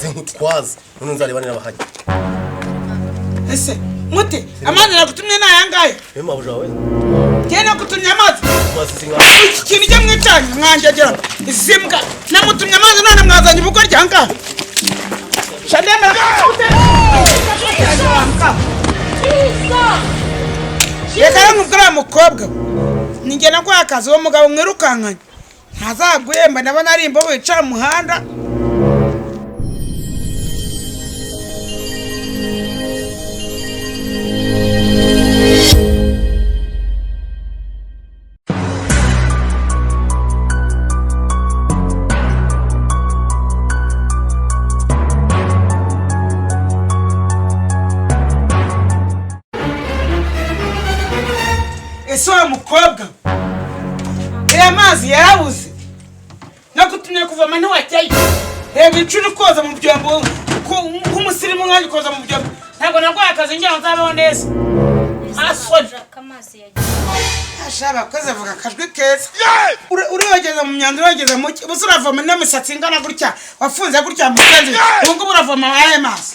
Nze nkutwaze none nzareba n'abahajya. Ese mute amazi nagutumye ni aya ngaya? Niyo mabuja wawe. Njye nagutumye amazi. Amazi singa. Iki kintu cyo mwicanye mwanjyagera izi mbwa, namutumye amazi none mwazanye ubugoryi aha ngaha. Shandemera reka rero nkubwire uriya mukobwa we, ni njye naguhaye akazi, uwo mugabo mwirukankanye ntazaguhemba, ndabona ari imbobo yicara mu muhanda. Ese wa mukobwa aya mazi yarabuze, nagutumye kuvoma ntiwajyayo. Reba ibicu uri koza mu byombo nk'umusirimu nkanjye koza mu byombo, ntabwo naguhaye akazi ngira ngo nzabeho neza. Asoni. Asha abakozi bavuga akajwi keza. Uriyogeza mu myanda, uriyogeza mu ki? Ubuze uravoma n'imisatsi ingana gutya, wafunze gutya musenzi, ubu ngubu uravoma ayahe mazi?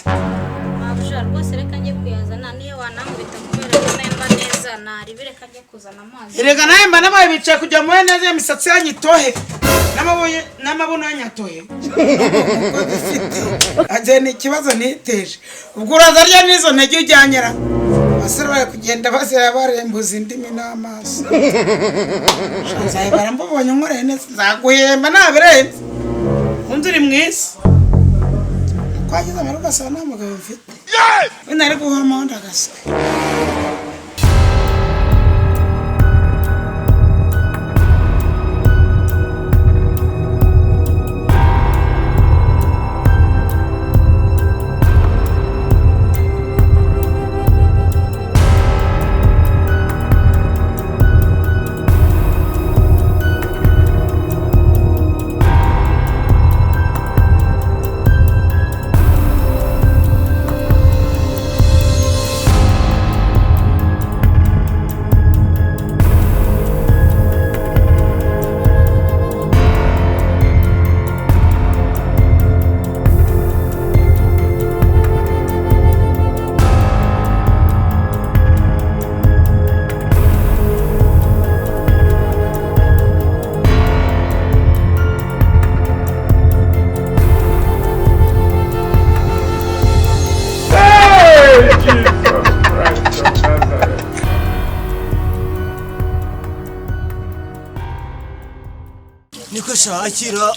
Mabuja rwose reka njye kuyazana, niyo wanankubita kubera ko mpemba neza naribi, reka njye kuzana amazi. Erega nawe mba nabaye bicaye kugira ngo mube neza, iyo misatsi yanyu itohe n'amabuno yanyu atohe. Agenda ikibazo niteje, ubwo uraza arya n'izo ntege ujyanyera. Abasore bari kugenda bazira barembuza indimi n'amaso. Nzayibara mbubonye unkoreye neza, nzaguhemba nabirenze. Undi uri mwiza twagize amahirwe ugasanga nta mugabo mfite, wenda ari guhoma undi agaswe. Niko shakira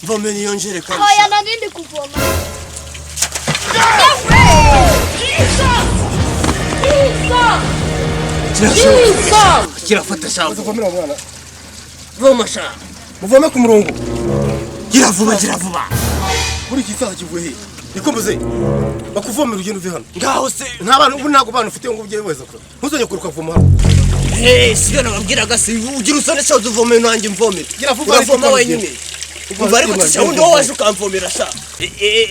mvomera iyo njerekani. Oya nari ndi kuvoma. Kirafata sha. Muvomera mwana. Voma sha. Muvome ku murongo. Gira vuba, gira vuba. Buri kisaza kivuye he? Niko mbuze. Bakuvomera ugenda uve hano. Ngaho se nta bantu ubu ntago bantu ufite ngo ujye weza kure. Ntuzongere kuruka kuvoma hano. Hey, sibyo nababwiraga se, ugira usone sha uzuvomera nanjye mvomere. Gira vuba uravoma ariko wenyine. Umva ariko sha undi wowe waje ukamvomera sha.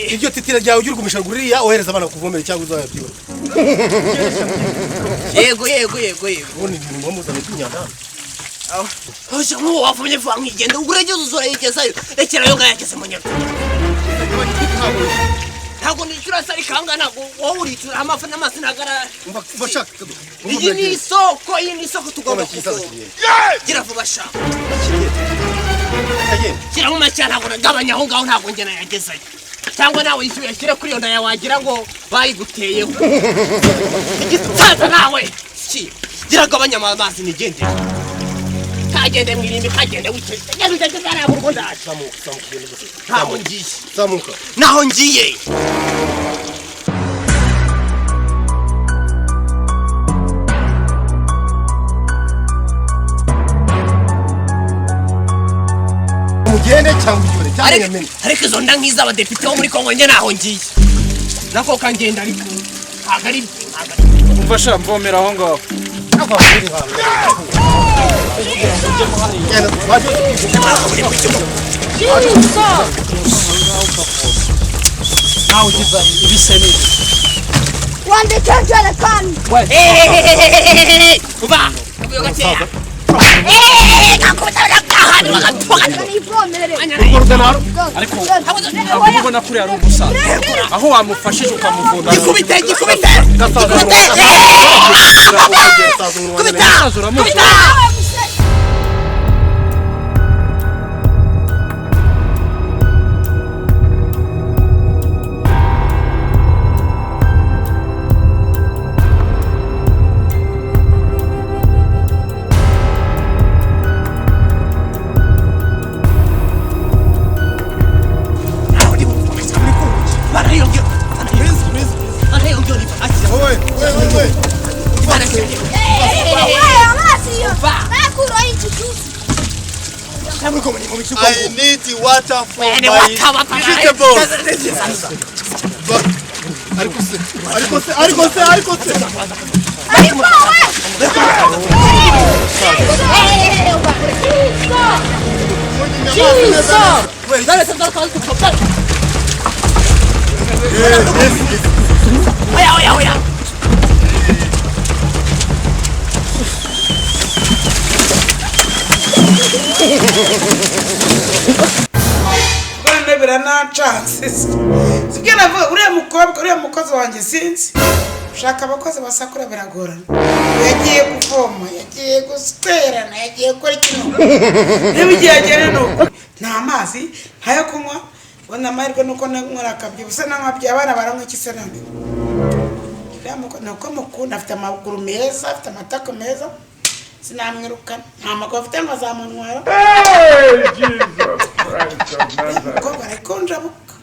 Iryo titira ryawe ugira ugumisha ruriya ohereza abana kuvomera cyangwa uzayabyibura. Yego yego yego yego. Ubundi ibintu muba muzanye by'inyanda. Aho sha nk'uwo wavomye vuba nkigenda ubwo urageze uzurayigezayo. Rekera yo ngayageze mu nyarwanda. Ntabwo nishyura se ariko ahangaha ntabwo wowe urishyura amafi n'amazi ntagara. Umva shaka. Iyi ni isoko, iyi ni isoko tugomba kuvoma. Gira vuba sha. Shyira mu make ntabwo nagabanya aho ngaho ntabwo njye nayagezayo. Cyangwa nawe yishyuye ashyire kuri iyo nda yawe wagira ngo bayiguteyeho. Igisaza nawe. Gira gabanya amazi nigendere. Kagende mwirimbi, kagende wicaye. Genda ugende ntabwo urwo ndaje. Zamuka, zamuka ugende gusa. Ntaho ngiye. Zamuka. Naho ngiye. Mugende cyangwa ugende cyangwa nyamene. Ariko izo nda nk'iz'abadepite bo muri Kongo njye naho ngiye. Nako kangenda ariko ntabwo ari ntabwo ari. Umva sha mvomera aho ngaho. Nawe ugize ibise neza. Wandike njerekani. Uba, kavuyo gakeya. Kakubita Nivomere. Ariko ntabwo ubona kuri ari umusaza aho wamufashije ukamuvoma. Gikubite, gikubite, gikubite, kubita, kubita. Wowe, wowe, wowe. Nakuraho ikijuzi. I need water for my vegetables. Ariko se, ariko se, ariko se, ariko se. Ariko we. Oya, oya, oya. None biranancanze, sibyo navuga? Uriya mukobwa, uriya mukozi wanjye, sinzi, ushaka abakozi basakura biragorana. Yagiye kuvoma, yagiye guswerana, yagiye gukora ikintu, niba igihe agera ni uko nta mazi ntayo kunywa. Ubona amahirwe nuko nywera akabyibushye nanywa, abana baranywa iki se? None uriya ni uko mukunda, afite amaguru meza, afite amatako meza, sinamwirukana. Nta maguru afite ngo azamuntwara. Umukobwa arakonjabuka,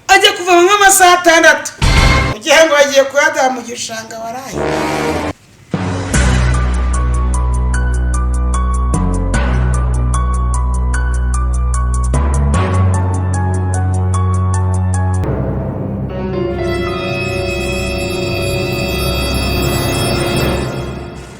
ajya kuvoma nk'amasaha 6, ugira ngo agiye kuyadaha mu gishanga waraye.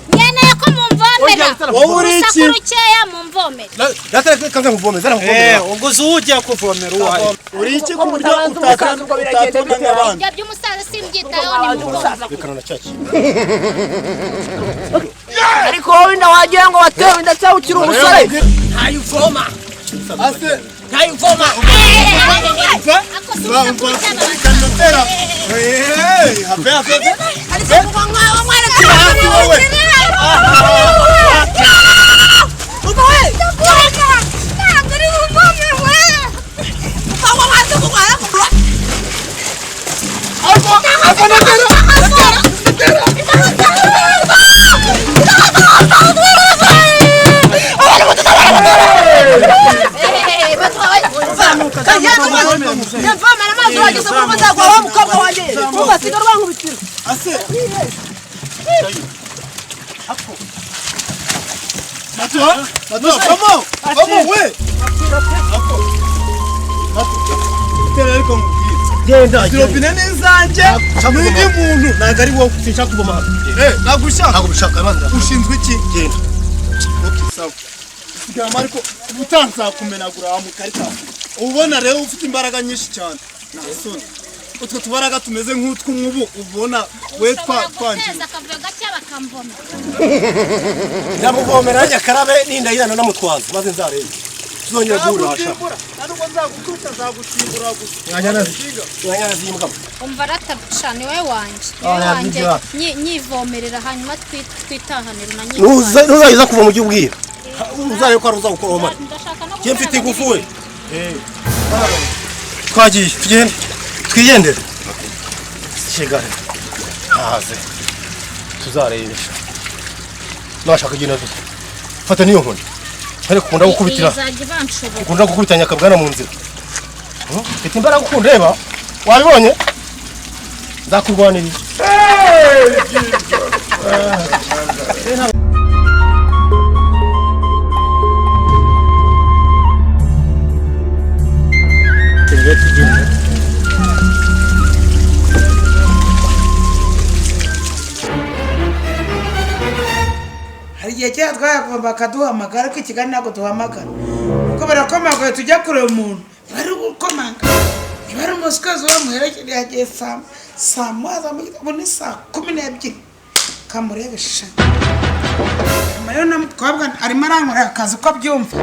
Nkeneye ko mumvomera. Wowe uri iki? Urusaku rukeya, mumvomere. Data, kanze nkuvome, zara nkuvomera. Ubwo uzi ugiye kuvomera uwo ari? Uri iki ku buryo utatona nk'abandi? Ibyo by'umusaza simbyitayeho, ni muvomere. Rekana na cya kintu. Ariko wowe inda wagira ngo watewe inda cyangwa ukiri umusore. Ntayivoma. Ase, Ntayivoma. Ako si urusaku rukeya. kanotera. Hey, have have. Ariko kuva nkawe mwana. Hasi wowe. Uva we. Ntabwo ari buvome we. Uva we waze kurwara kurwa. Ako notera. Notera. Yavomera amazi wageze mu rugo nzagwa wa mukobwa wanjye. Uba siga rwankubitira. Ase. Mato, Mato, vamo, vamo we. Ako. Mato. Tera ariko nkubwire. Genda. Izi robine ni izanjye n'undi muntu, ntabwo ari wowe. Sinshaka kuvoma hano. Eh, ntabwo ushaka? Ntabwo bishaka abanza. Ushinzwe iki? Genda. Okay, sawa. Sigarama ariko utanzakumenagura wa mukarita. Ubona rero ufite imbaraga nyinshi cyane. Nta soni. Utwo tubaraga tumeze nk'utw'umubu ubona we Ushobora twangira. guteza akavuyo gake bakamvomera. Ndamuvomera nanjye akarabe, nindahirana namutwaza maze nzarebe. Tuzongera guhura hasha. Nzagutimbura. Ntabwo nzagukubita, nzagutimbura gusa. Mwanyana zimbwa. Umva ratabuca, ni wowe wanjye, ni Ah, wowe wanjye. nibyo. Nyivomerera hanyuma twitahanire na Nuza nuzayiza kuva mu gihe ubwira. Uzarebe ko ari uzagukora mara. Ndashaka no Njye mfite gukaraba. ingufu we. Twagiye tugende. Twigendere. Kigali. Haze. Tuzarebesha. Nashaka igina duto. Fata niyo nkoni. Ariko ukunda gukubitira. Izajya ibanshobora. Ukunda gukubita nyakabwana mu nzira. Mfite imbaraga ukundeba. Wabibonye? Nzakurwanirira. Hari igihe kera twayagomba bakaduhamagara, ariko i Kigali ntabwo duhamagara kuko barakomanga. Tujya kureba umuntu, niba ari gukomanga, niba ari umusozi wamuherekeje, yagiye saa moya za mu gitondo, ubu ni saa 12. Kamurebesha. Rero na mukobwa arimo arankorera akazi uko abyumva.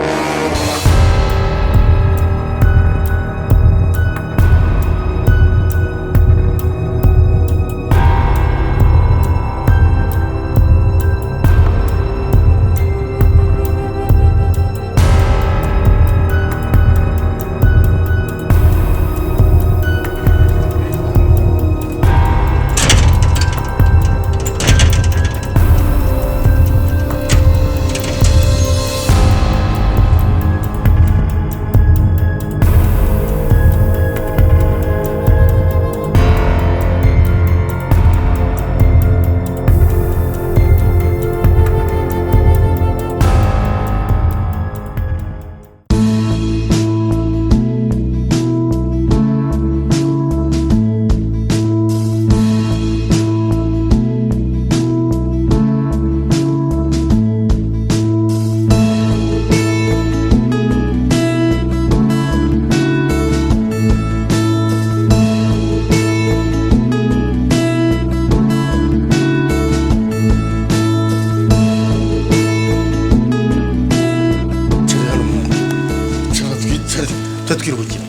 Twiruhukira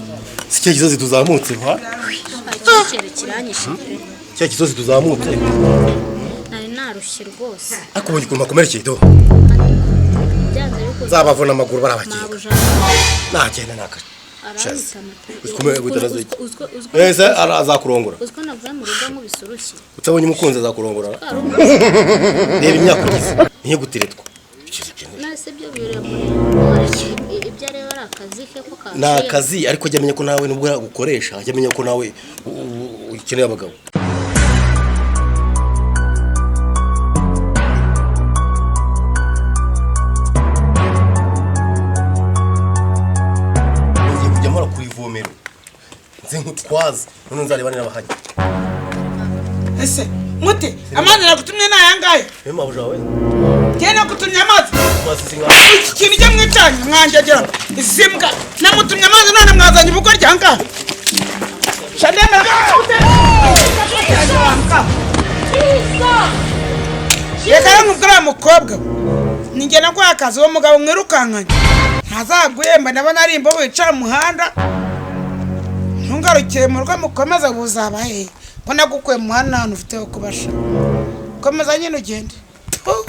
si cya gisozi tuzamutse ha Icyiciro kiranyishe pe. Cya gisozi tuzamutse. Nari narushye rwose. Ariko ubonye ukuntu bakomerekeye do. Byanze bikunze. Nzabavuna amaguru barabakinga. Mabuja Nagenda nakaje. aranyita amata. Ese azakurongora? Uziko navuye mu rugo nkubise urushyi. Utabonye umukunzi azakurongora. Reba imyaka ugize niyo guteretwa. Nase byo biramureba ibyo areba ari akazi ke ko Ni akazi, ariko jya amenya ko nawe nubwo yagukoresha, jya amenya ko nawe ukeneye abagabo. Ngiye kujya mpora ku ivomero nze nkutwaze, none nzareba n'abahajya. Ese mute amazi nagutumye ni aya ngaya? Niyo mabuja wawe. Njye nagutumye amazi. Amazi si nka Iki kintu cyo mwicanye mwanjyagera izi mbwa, namutumye amazi none mwazanye ubugoryi aha ngaha. Shandemera. Reka rero nkubwire uriya mukobwa we, ni njye naguhaye akazi, uwo mugabo mwirukankanye ntazaguhemba, ndabona ari imbobo wicara mu muhanda. Ntungarukire mu rugo, mukomeze buzaba hehe ko nagukuye mu muhanda nta hantu ufite ho kubasha. Komeza nyine ugende. Puh.